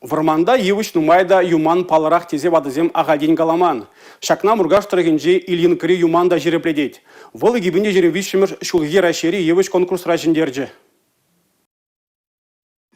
Вӑрманта йывӑҫ нумай та юман паллӑрах тесе ватӑсем ахальтен каламан. Ҫакна Муркаш тӑрӑхӗнчи Ильинкӑри юман та ҫирӗплетет. Вӑл 2023 ҫулхи Раҫҫейри йывӑҫ конкурсра ҫӗнтерчӗ.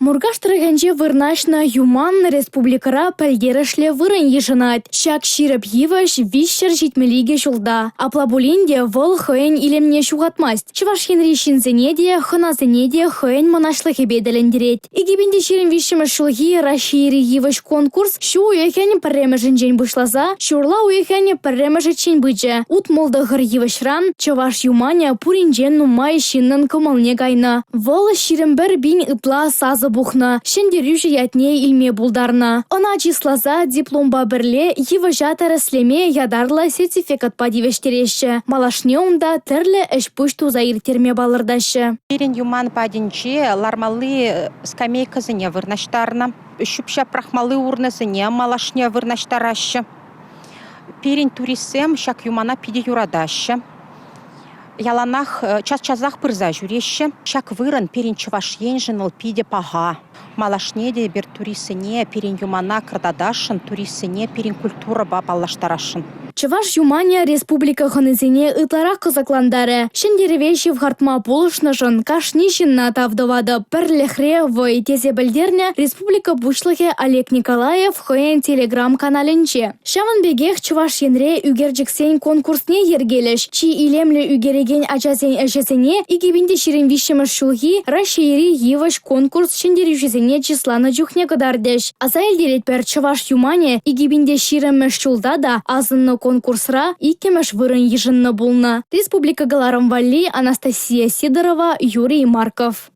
Муркаш тӑрӑхӗнче вырнаҫнӑ юман республикӑра пӗлтерӗшлӗ вырӑн йышӑнать. Ҫак ҫирӗп йывӑҫ 372 ҫулта. Апла пулин те вӑл хӑйӗн илемне ҫухатмасть. Чӑваш Енри ҫынсене те, хӑнасене те хӑйӗн мӑнаҫлӑхӗпе тӗлӗнтерет. 2023 ҫулхи Раҫҫейри йывӑҫ конкурс ҫу уйӑхӗн пӗрремӗшӗнчен пуҫласа ҫурла уйӑхӗн пӗрремӗшӗччен пычӗ. 69 йывӑҫран чӑваш юманӗ пуринчен нумай ҫыннӑн кӑмӑлне кайнӑ. Вӑл 21 пин ытла сасӑ пухнӑ, ҫӗнтерӳҫӗ ятне илме пултарнӑ. Ӑна чысласа дипломпа пӗрле йывӑҫа тӗрӗслеме ятарлӑ сертификатпа тивӗҫтереҫҫӗ. Малашне унта тӗрлӗ ӗҫ-пуҫ туса ирттерме палӑртаҫҫӗ. Пирӗн юман патӗнче лармалли скамейкӑсене вырнаҫтарнӑ, ҫӳп-ҫап пӑрахмалли урнӑсене малашне вырнаҫтараҫҫӗ. Пирӗн туристсем ҫак юмана питӗ юратаҫҫӗ. Яланах час-часах пырса ҫӳреҫҫӗ. Ҫак вырӑн пирӗн Чӑваш Еншӗн вӑл питӗ паха. Малашне те эпир туристсене пирӗн юмана кӑтартасшӑн, туристсене пирӗн культурӑпа паллаштарасшӑн. Чӑваш юманӗ республика хӑнисене ытларах кӑсӑклантарӗ. Ҫӗнтерӗве ҫывхартма пулӑшнӑшӑн кашни ҫынна тав тӑватӑп. Пӗрлӗхре вӑй, тесе пӗлтернӗ республика Пуҫлӑхӗ Олег Николаев хӑйӗн телеграм-каналӗнче. Ҫавӑн пекех Чӑваш Енре ӳкерчӗксен конкурсне йӗркелӗҫ. Чи илемлӗ ӳкерекен ачасен ӗҫӗсене 2023-мӗш ҫулхи Раҫҫейри йывӑҫ конкурс ҫӗнтерӳҫисене чысланӑ чухне кӑтартӗҫ. Аса илтеретпӗр, чӑваш юманӗ 2020-мӗш ҫулта та асӑннӑ конкурсра иккӗмӗш вырӑн йышӑннӑ пулнӑ. Республика кӑларӑм валли Анастасия Сидорова, Юрий Марков.